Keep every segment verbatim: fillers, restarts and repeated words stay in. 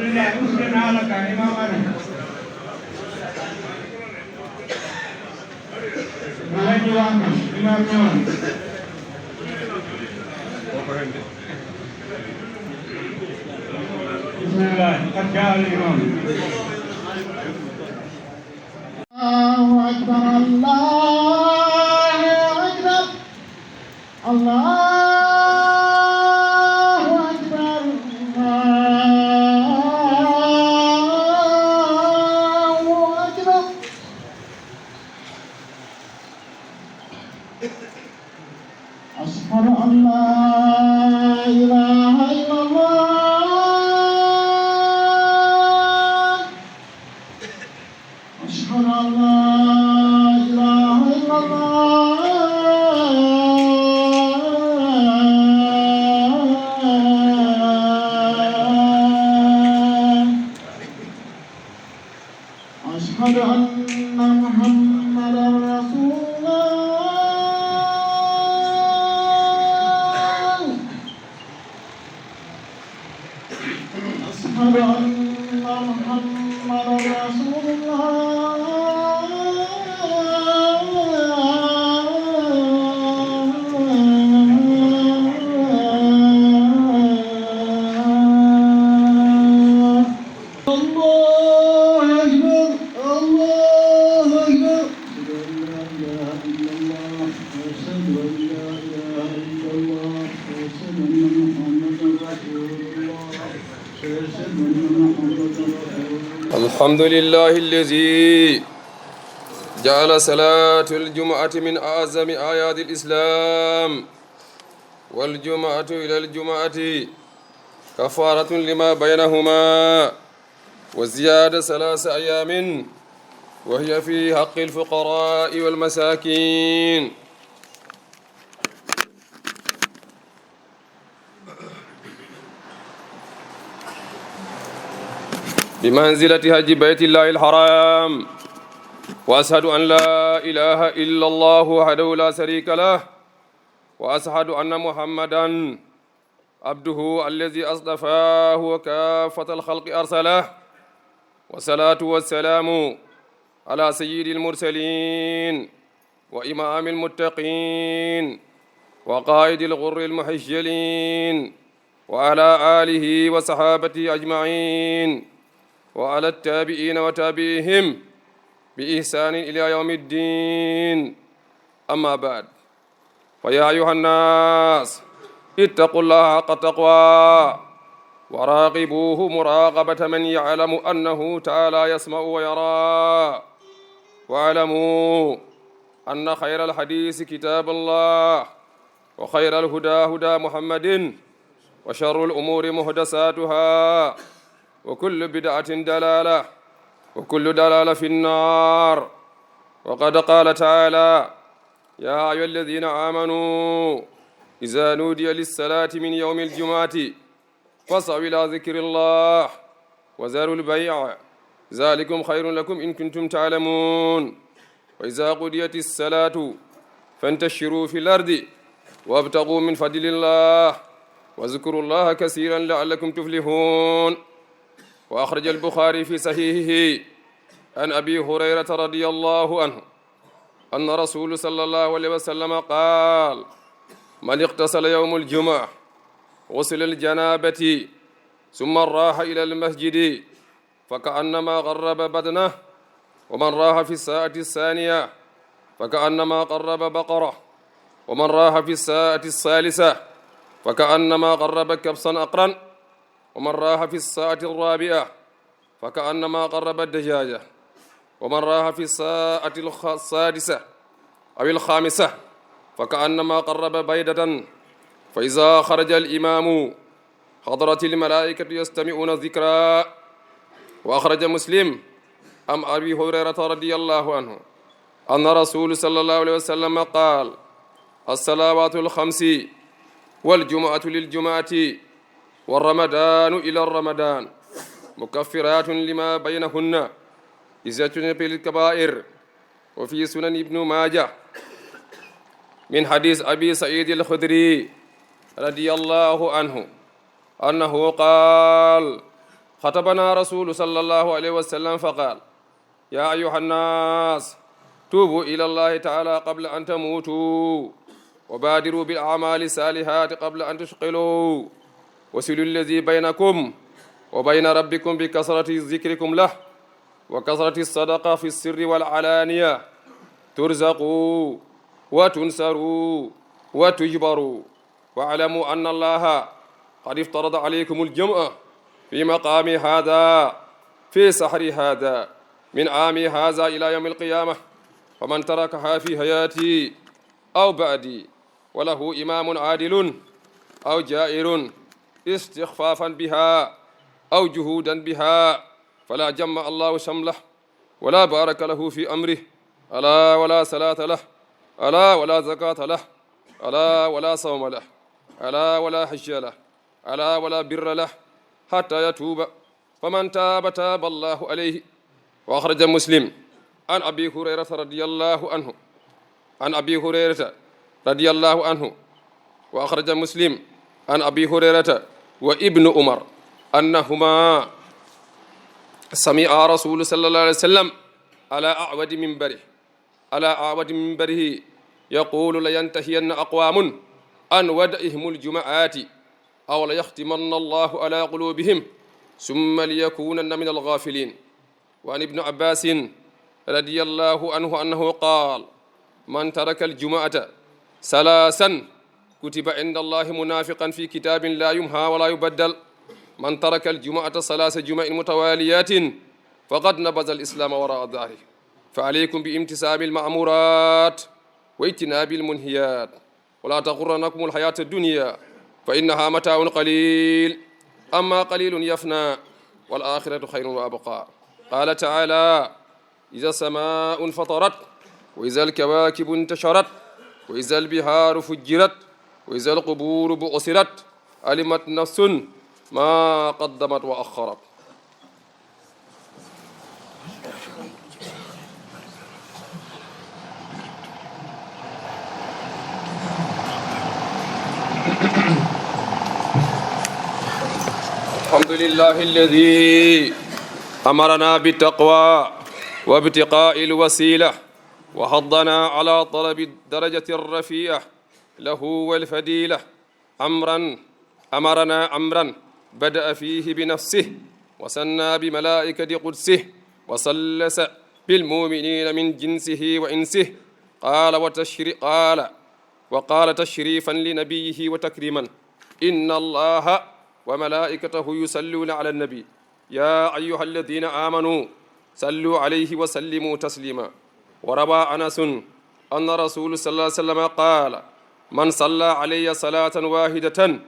Alhamdulillah, usden haala ka, Imam Adam. Alhaji Wambi, Imam Ñoon. Bismillah, qad jaa al imam. الله أكبر، الله أكبر. الله أكبر، الله أكبر. أشهد أن لا إله إلا الله. أشهد أن لا إله إلا الله. أشهد أن محمدا رسول الله. أشهد أن محمدا رسول الله. الله أكبر، الله أكبر. أشهد أن لا إله إلا الله، أشهد أن لا إله إلا الله، أشهد أن محمدا رسول الله، أشهد أن محمدا رسول الله. الحمد لله الذي جعل صلاة الجمعة من أعظم أعياد الإسلام، والجمعة إلى الجمعة كفارة لما بينهما، وزيادة ثلاث أيام، وهي في حق الفقراء والمساكين. بمنزلة حج بيت الله الحرام. وأشهد أن لا إله إلا الله وحده لا شريك له، وأشهد أن محمدا عبده الذي اصطفاه وكافة الخلق أرسله، والصلاة والسلام على سيد المرسلين وإمام المتقين وقائد الغر المحجلين وعلى آله وصحابته أجمعين وعلى التابعين وتابعيهم بإحسان إلى يوم الدين. أما بعد، فيا أيها الناس، اتقوا الله حق التقوى وراقبوه مراقبة من يعلم أنه تعالى يسمع ويرى. واعلموا أن خير الحديث كتاب الله، وخير الهدى هدى محمد، وشر الأمور محدثاتها، وكل بدعة ضلالة، وكل ضلالة في النار. وقد قال تعالى: يا أيها الذين آمنوا إذا نودي للصلاة من يوم الجمعة فاسعوا إلى ذكر الله وذروا البيع، ذلكم خير لكم إن كنتم تعلمون. وإذا قضيت الصلاة فانتشروا في الأرض وابتغوا من فضل الله واذكروا الله كثيرا لعلكم تفلحون. وأخرج البخاري في صحيحه عن أبي هريرة رضي الله عنه أن رسول صلى الله عليه وسلم قال: من اغتسل يوم الجمعة غسل الجنابة ثم راح إلى المسجد فكأنما قرب بدنه، ومن راح في الساعة الثانية فكأنما قرب بقرة، ومن راح في الساعة الثالثة فكأنما قرب كبشا أقرا، ومن راح في الساعة الرابعة فكأنما قرب دجاجة، ومن راح في الساعة الخ-، السادسة أو الخامسة فكأنما قرب بيضة، فإذا خرج الإمام حضرت الملائكة يستمعون الذكرى. وأخرج مسلم عن أبي هريرة رضي الله عنه أن رسول صلى الله عليه وسلم قال: الصلوات الخمس والجمعة للجمعة والرمضان إلى الرمضان مكفرات لما بينهن إذا اجتنبت الكبائر. وفي سنن ابن ماجه من حديث أبي سعيد الخدري رضي الله عنه أنه قال: خطبنا رسول صلى الله عليه وسلم فقال: يا أيها الناس، توبوا إلى الله تعالى قبل أن تموتوا، وبادروا بالأعمال الصالحات قبل أن تشغلوا، وصلوا الذي بينكم وبين ربكم بكثرة ذكركم له، وكثرة الصدقة في السر والعلانية، ترزقوا وتنصروا وتجبروا. واعلموا أن الله قد افترض عليكم الجمعة في مقام هذا في سحر هذا من عام هذا إلى يوم القيامة، فمن تركها في حياتي أو بعدي وله إمام عادل أو جائر استخفافا بها أو جهودا بها، فلا جمع الله شمله ولا بارك له في أمره، ألا ولا صلاة له، ألا ولا زكاة له، ألا ولا صوم له، ألا ولا حج له، ألا ولا بر له، حتى يتوب، فمن تاب تاب الله عليه. وأخرج مسلم عن أبي هريرة رضي الله عنه، عن أبي هريرة رضي الله عنه، وأخرج مسلم عن أبي هريرة وابن عمر أنهما سمعا رسول صلى الله عليه وسلم على أعود منبره، على أعود منبره يقول: لينتهين أقوام عن ودعهم الجمعات، أو ليختمن الله على قلوبهم، ثم ليكونن من الغافلين. وعن ابن عباس رضي الله عنه أنه قال: من ترك الجمعة ثلاثا كتب عند الله منافقا في كتاب لا يمحى ولا يبدل. من ترك الجمعة ثلاث جمع متواليات فقد نبذ الإسلام وراء ظهره. فعليكم بامتثال المأمورات واجتناب المنهيات، ولا تغرنكم الحياة الدنيا، فإنها متاع قليل، أما قليل يفنى، والآخرة خير وأبقى. قال تعالى: إذا السماء انفطرت، وإذا الكواكب انتشرت، وإذا البحار فجرت، وإذا القبور بعثرت، علمت نفس ما قدمت وأخرت. الحمد لله الذي أمرنا بالتقوى وابتغاء الوسيلة، وحضنا على طلب الدرجة الرفيعة له والفضيلة. أمرا، أمرنا أمرا بدأ فيه بنفسه، وثنى بملائكة قدسه، وثلث بالمؤمنين من جنسه وإنسه. قال وتشري-، قال، وقال تشريفا لنبيه وتكريما: إن الله وملائكته يصلون على النبي، يا أيها الذين آمنوا صلوا عليه وسلموا تسليما. وروى أنس أن رسول صلى الله عليه وسلم قال: من صلى علي صلاة واحدة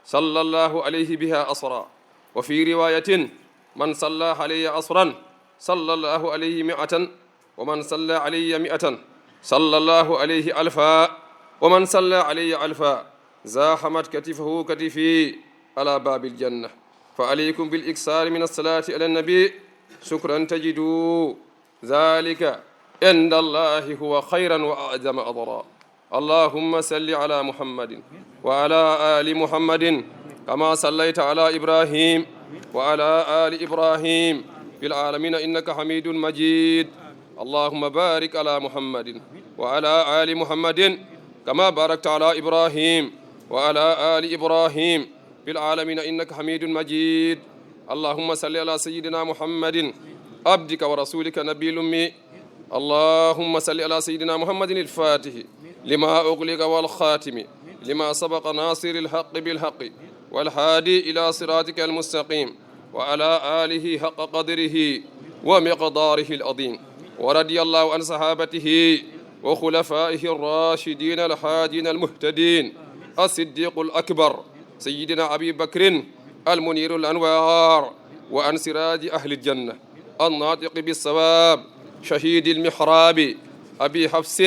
صلى الله عليه بها عشرا. وفي رواية: من صلى علي عشرا صلى الله عليه مائة، ومن صلى علي مائة صلى الله عليه ألفا، ومن صلى علي ألفا زاحمت كتفه كتفي على باب الجنة. فعليكم بالإكثار من الصلاة على النبي، شكرا تجدوا ذلك عند الله هو خيرا وأعظم أجرا. اللهم صل على محمد وعلى آل محمد كما صليت على إبراهيم وعلى آل إبراهيم في العالمين إنك حميد مجيد. اللهم بارك على محمد وعلى آل محمد كما باركت على إبراهيم وعلى آل إبراهيم في العالمين إنك حميد مجيد. اللهم صل على سيدنا محمد عبدك ورسولك النبي الأمي. اللهم صل على سيدنا محمد الفاتح لما أغلق والخاتم لما سبق ناصر الحق بالحق والهادي إلى صراطك المستقيم وعلى آله حق قدره ومقداره العظيم. ورضي الله عن صحابته وخلفائه الراشدين الهادين المهتدين، الصديق الأكبر سيدنا أبي بكر المنير الأنوار وعن سراج أهل الجنة الناطق بالصواب شهيد المحراب أبي حفص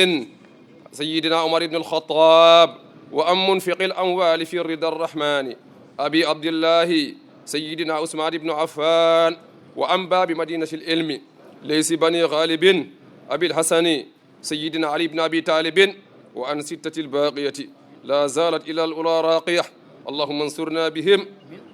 سيدنا عمر بن الخطاب، وعن منفق الأموال في رضا الرحمن أبي عبد الله سيدنا عثمان بن عفان، وعن باب مدينة العلم ليث بني غالب أبي الحسن سيدنا علي بن أبي طالب، وعن ستة الباقية لا زالت إلى الأولى راقية. اللهم انصرنا بهم،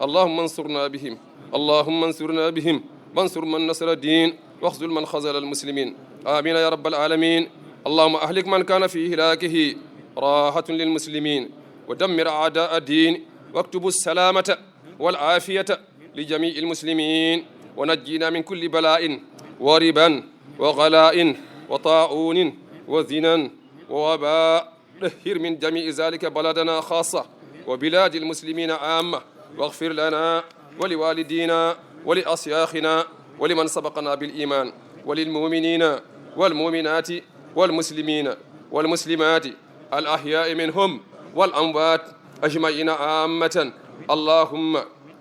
اللهم انصرنا بهم، اللهم انصرنا بهم وانصر من نصر الدين واخذل من خذل المسلمين. آمين يا رب العالمين. اللهم أهلك من كان في هلاكه راحة للمسلمين ودمر أعداء الدين واكتب السلامة والعافية لجميع المسلمين ونجينا من كل بلاء وربا وغلاء وطاعون وزنا ووباء. طهر من جميع ذلك بلدنا خاصة وبلاد المسلمين عامة، واغفر لنا ولوالدينا ولأشياخنا ولمن سبقنا بالإيمان وللمؤمنين والمؤمنات والمسلمين والمسلمات الأحياء منهم والأموات أجمعين عامة. اللهم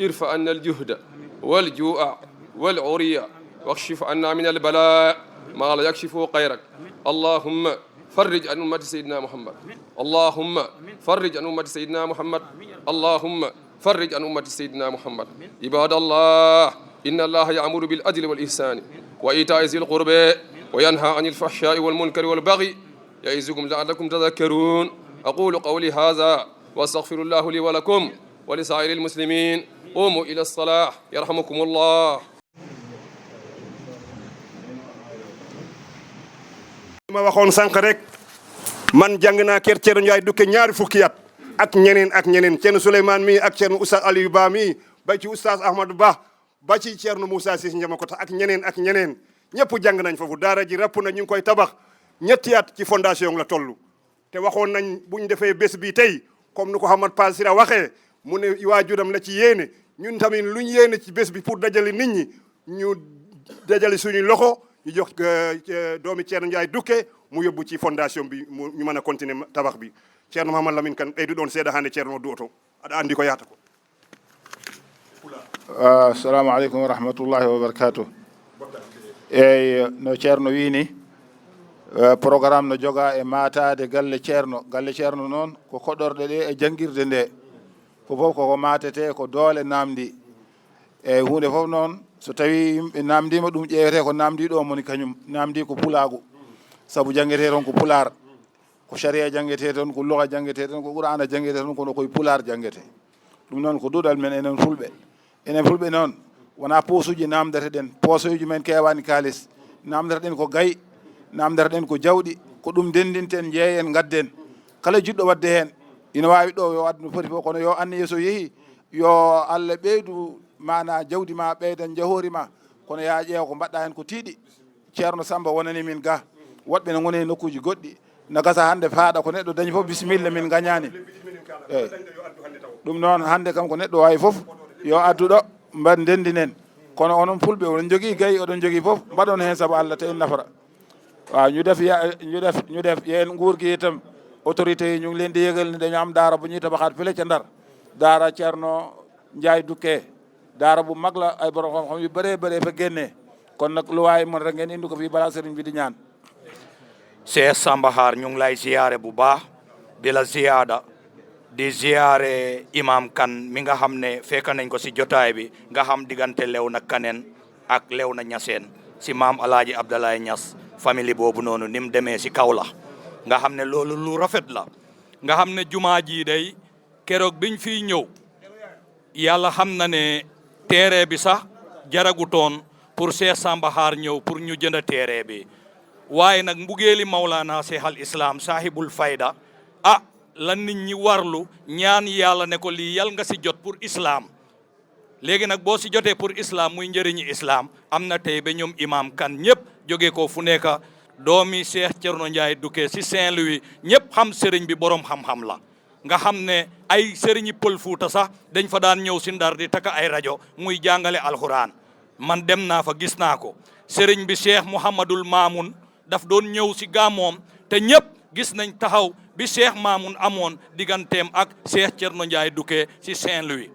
ارفع عنا الجهد والجوع والعري واكشف عنا من البلاء ما لا يكشفه غيرك. اللهم فرج عن أمة سيدنا محمد. اللهم فرج عن أمة سيدنا محمد. اللهم فرج عن أمة سيدنا محمد. عباد الله، إن الله يأمر بالعدل والإحسان وإيتاء ذي القربى وينهى عن الفحشاء والمنكر والبغي يعظكم لعلكم تذكرون. أقول قولي هذا وأستغفر الله لي ولكم ولسائر المسلمين. قوموا إلى الصلاة يرحمكم الله. Ma waxoon sànq rek, man jàng naa kër Thierno Ndiaye Dukke ñaari fukki at ak ñeneen ak ñeneen, Thierno Souleymane mi ak Thierno Oustaz Aliou Ba mi, ba ci Oustaz Ahmadou Ba, ba ci Thierno Moussa Cissé Ndiamacota ak ñeneen ak ñeneen. Ñëpp jàng nañ foofu. Daara ji ràpp na, ñu ngi koy tabax, ñetti at ci fondation la toll. Te waxoon nañ, buñ defee bés bi tey, comme ni ko Hamad Pasira waxee, mu ne waajuram la ci yéene. Ñun tamit luñ yéene ci bés bi pour dajale nit ñi, ñu dajale suñu loxo, ñu jox, euh, doomi Thierno Ndiaye Dukke, mu yóbbu ci fondation bi, mu, ñu mën a continuer tabax bi. Thierno Mouhamed Lamine Kane, ɓeyduɗo on seeɗa hannde, Thierno du'oto. Aɗa anndi ko yahata ko. Assalamu aleykum wa rahmatullahi wa barakatuh. Eyyi, no Ceerno wiyi ni, eh, programme no jogaa e maataade galle Ceerno. Galle Ceerno noon, ko koɗorɗe ɗe e janngirde nde. Ko fof koko maatetee, ko doole naamndii. Eyyi, huunde fof noon, so tawii yimɓe naamndiima ɗum, ƴeewetee ko naamndii ɗo moni kañum. Naamndii ko pulaagu. Sabu janngetee toon ko pulaar. Ko sariya janngetee toon, ko luga janngetee toon, ko qur'aana janngetee toon, kono koye pulaar janngetee. Ɗum noon ko duɗal men enen fulɓe. Enen fulɓe noon, wonaa poosuuji naamndeteɗen, poosuuji men keewaani kaalis. Naamndeteɗen ko gayi, naamndeteɗen ko jawɗi, ko ɗum ndenndinten, njeeyen, ngadden. Kala jiɗɗo waɗde heen, ina waawi ɗo yo addu no foti fof, kono yo anniya so yehii, yo Allah ɓeydu maanaa jawdi ma, ɓeydan njahoori ma, kono yaa ƴeew ko mbaɗɗaa heen ko tiiɗi. Ceerno Sammba wonani min ga. Woɗɓe ne ngoni e nokkuuji goɗɗi. Na gasa hannde faaɗa ko neɗɗo dañi fof, bisimilla, min ngañaani. Eeyi. Ɗum noon, hannde kam ko neɗɗo waawi fof, yo addu ɗo, mbaɗ ndenndinen. Kono onon fulɓe, oɗon njogii gayi, oɗon njogii fof, mbaɗon heen sabu Allah, te en nafora. Waaw, ñu def ya-, ñu def, ñu def, yéen nguur gi itam, autorité yi, ñu ngi leen di yëgal ni dañu am daara bu ñuy tabaxaat fële ca Ndar. Daara Ceerno Njaay Dukke. Daara bu mag la, ay borom xam-xam yu bëree bëree fa génne. Kon nag, lu waay mën rek, ngeen indi ko fii balaa sëriñ bi di ñaan. Cheikh Samba Haar, ñu ngi lay ziyaare bu baax, di la ziyaada, di ziyaare Imam Kan mi nga xam ne fekk nañ ko si jotaay bi, nga xam diggante Léona Kaneen ak Léona Ñaseen, si maam Alaaji Abdalaay Ñas, famille boobu noonu ni mu demee si kaw la, nga xam ne loolu lu rafet la, nga xam ne jumaa ji day, keroog biñ fiy ñëw, Yàlla xam na ne terrain bi sax jaragutoon pour Cheikh Samba Haar ñëw pour ñu jënd terrain bi. Waaye nag, mbugeeli Mawlana Cheikh al Islam Sahibul Fayda, ah, la nit ñi warlu, ñaan Yàlla ne ko, lii yal nga si jot pour Islam. Léegi nag, boo si jotee pour Islam, muy njëriñi Islam, am na tey ba ñoom Imam Kan ñëpp jóge ko fu nekk, doomi Cheikh Thierno Ndiaye Dukke si Saint-Louis, ñëpp xam sëriñ bi, borom xam-xam la. Nga xam ne ay sëriñi Pël Fuuta sax dañ fa daan ñëw si Ndar di takk ay rajo, muy jàngale Alxuraan. Man dem naa fa, gis naa ko. Sëriñ bi, Cheikh Mouhamadul Mamoun, daf doon ñëw si gàmmoom, te ñëpp gis nañ taxaw bi Cheikh Mamoun amoon digganteem ak Cheikh Thierno Ndiaye Dukke si Saint-Louis.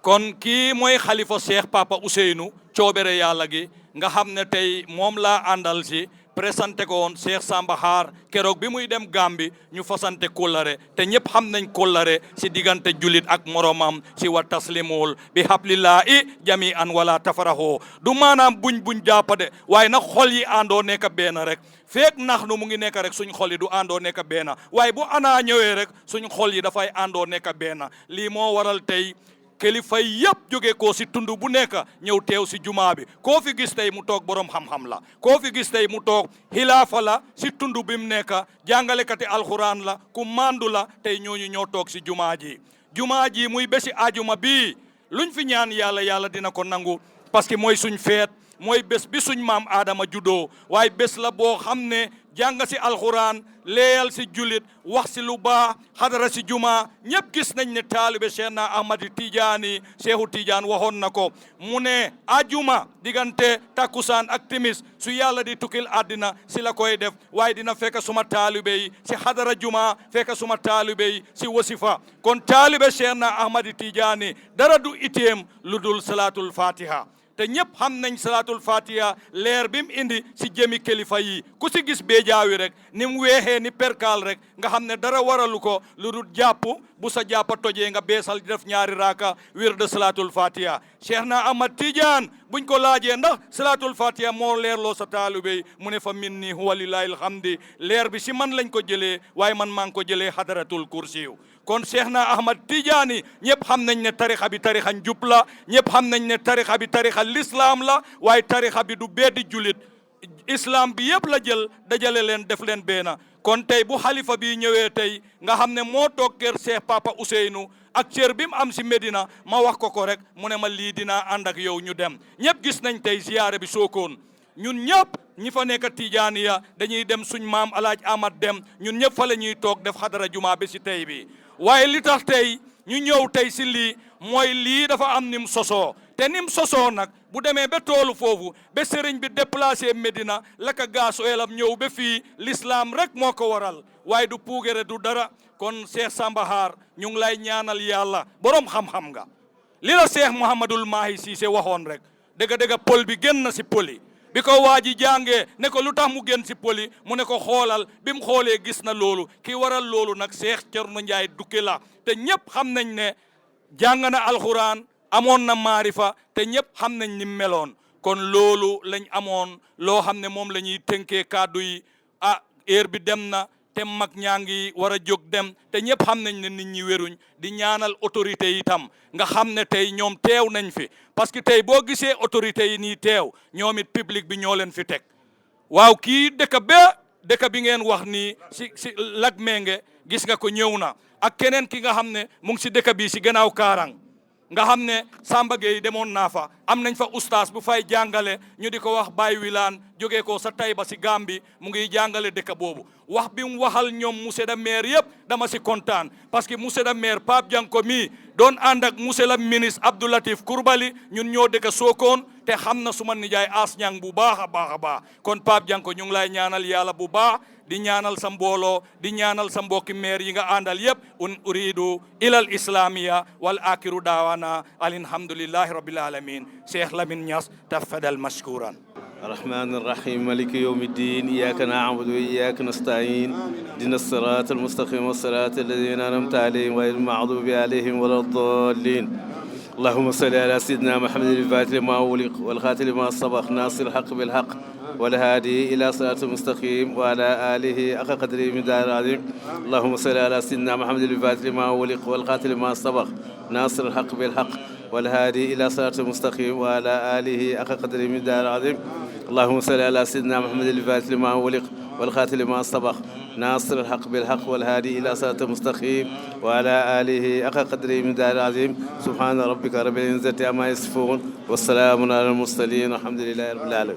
Kon kii mooy xalifa Cheikh Papa Ousseynou, coobere Yàlla gi, nga xam ne tey moom laa àndal si présenté ko woon Cheikh Samba Haar, keroog bi muy dem Gàmbi, ñu fasante kóllare, te ñëpp xam nañ kóllare si diggante julit ak moromam, si wa taslimul bi hablillahi jami'an wala tafaraho. Du maanaam buñ buñ jàppade, waaye nag xol yi àndoo nekk benn rek. Feek nax nu mu ngi nekk rek, suñ xol yi du àndoo nekk benn, waaye bu ana ñëwee rek, suñ xol yi dafay àndoo nekk benn. Lii moo waral tey Kilifa yépp jóge ko si tund bu nekk, ñëw teew si jumaa bi. Koo fi gis tey mu toog, borom xam-xam la. Koo fi gis tey mu toog, xilaafa la si tund bi mu nekk, jàngalekati alxuraan la, ku mandu la. Tey ñooñu ñoo toog si jumaa ji. Jumaa ji muy bési ajuma bi, luñ fi ñaan Yàlla, Yàlla dina ko nangu, parce que mooy suñ feet, mooy bés bi suñ maam Aadama juddoo. Waaye bés la boo xam ne jàng si alxuraan, leeyal si julit, wax si lu baax, xadara si juma, ñépp gis nañ ne taalibe Cheikhna Ahmad Tijaani, Seexu Tijaan waxoon na ko, mu ne ajuma diggante takkusaan ak timis, su Yàlla di tukkil àddina, si la koy def. Waaye dina fekk suma taalibe yi si xadara juma, fekk suma taalibe yi si wasifa. Kon taalibe Cheikhna Ahmad Tijaani, dara du itteem lu dul salaatul fatiha. Te ñépp xam nañ salaatul fatiha, leer bi mu indi si jëmi kilifa yi. Ku si gis béjaaw yi rek, ni mu weexee ni perkaal rek, nga xam ne dara waralu ko lu dul jàpp, bu sa jàppa tojee nga beesal, di def ñaari raaka, wird salaatul fatiha. Cheikhna Ahmad Tidiane, buñ ko laajee ndax salaatul fatiha moo leerloo sa taalibe yi, mu ne: "Fa minni huwa lillahi alhamdi." Leer bi si man lañ ko jëlee, waaye man maa ngi ko jëlee xadaratul kursiyu. Kon Cheikhna Ahmad Tidiane, ñépp xam nañ ne tarixa bi tarixa njub la, ñépp xam nañ ne tarixa bi tarixa lislaam la, waaye tarixa bi du beddi julit. Islam bi yépp la jël, dajale leen, def leen benn. Kon tey bu xalifa bi ñëwee tey, nga xam ne moo toog kër Cheikh Papa Ousseynou ak cër bi mu am si Medina, ma wax ko ko rek, mu ne ma: "Lii dinaa ànd ak yow ñu dem." Ñépp gis nañ tey ziyaare bi Sokone. Ñun ñépp ñi fa nekk Tijaaniya, dañuy dem suñ maam Alaaj Ahmad Dem, ñun ñépp fa la ñuy toog def xadara juma bi si tey bi. Waaye li tax tey ñu ñëw tey si lii, mooy lii dafa am nim sosoo. Te nim sosoo nag, bu demee ba toolu foofu, ba sëriñ bi déplacé Medina, la ka gasoil am ñëw ba fii, lislaam rek moo ko waral, waaye du puugere, du dara. Kon Cheikh Samba Haar, ñu ngi lay ñaanal Yàlla, borom xam-xam nga. Li la Cheikh Mouhamadul Mahi Cissé waxoon rek, dëgg-dëgg pël bi gën na si pël yi. Bi ko waa ji jàngee, ne ko lu tax mu gën si pël yi, mu ne ko xoolal, bi mu xoolee gis na loolu. Ki waral loolu nag Cheikh Thierno Ndiaye Dukke la. Te ñépp xam nañ ne jàng na alxuraan, amoon na maarifa, te ñépp xam nañ ni mu meloon. Kon loolu lañ amoon, loo xam ne moom la ñuy tënkee kàddu yi. Ah, heure bi dem na, te mag ñaa ngi war a jóg dem, te ñépp xam nañ ne nit ñi wéruñ. Di ñaanal autorité yi itam, nga xam ne tey ñoom teew nañ fi, parce que tey boo gisee autorité yi nii teew, ñoom it public bi ñoo leen fi teg. Waaw, kii dëkk ba, dëkk bi ngeen wax nii si, si Latmingué, gis nga ko, ñëw na, ak keneen ki nga xam ne mu ngi si dëkk bi si gannaaw Kaarang, nga xam ne Samba Gueye demoon naa fa, am nañ fa ustaas bu fay jàngale, ñu di ko wax Baye Wilane, jógee ko sa Taïba si Gambie, mu ngi jàngale dëkk boobu. Wax bi mu waxal ñoom monsieur le maire yépp, dama si kontaan, parce que monsieur le maire Pape Dianko mii doon ànd ak monsieur le ministre Abdou Latif Coulibaly, ñun ñoo dëkk Sokone, te xam na suma nijaay As Niang bu baax a baax a baax. Kon Pape Dianko, ñu ngi lay ñaanal Yàlla bu baax, di ñaanal sa mbooloo, di ñaanal sa mbokki maire yi nga àndal yépp. In uridu ila al islamiya, wal akhiru daawana alhamdulillahi rabbil alamin. Cheikh Lamine Niass, tafadal mashkuran. الرحمن الرحيم. مالك يوم الدين. إياك نعبد وإياك نستعين. اهدنا الصراط المستقيم. صراط الذين أنعمت عليهم غير المغضوب عليهم ولا الضالين. اللهم صل على سيدنا محمد الفاتح لما أغلق والخاتم لما سبق ناصر الحق بالحق والهادي إلى صراط المستقيم وعلى آله حق قدره ومقداره العظيم. اللهم صل على سيدنا محمد الفاتح لما أغلق والخاتم لما سبق ناصر الحق بالحق والهادي إلى صراط المستقيم وعلى آله حق قدره ومقداره العظيم. اللهم صل على سيدنا محمد الفاتح لما أغلق والخاتم لما سبق ناصر الحق بالحق والهادي إلى صراط المستقيم وعلى آله حق قدره ومقداره العظيم. سبحان ربك رب العزة عما يصفون وسلام على المرسلين والحمد لله رب العالمين.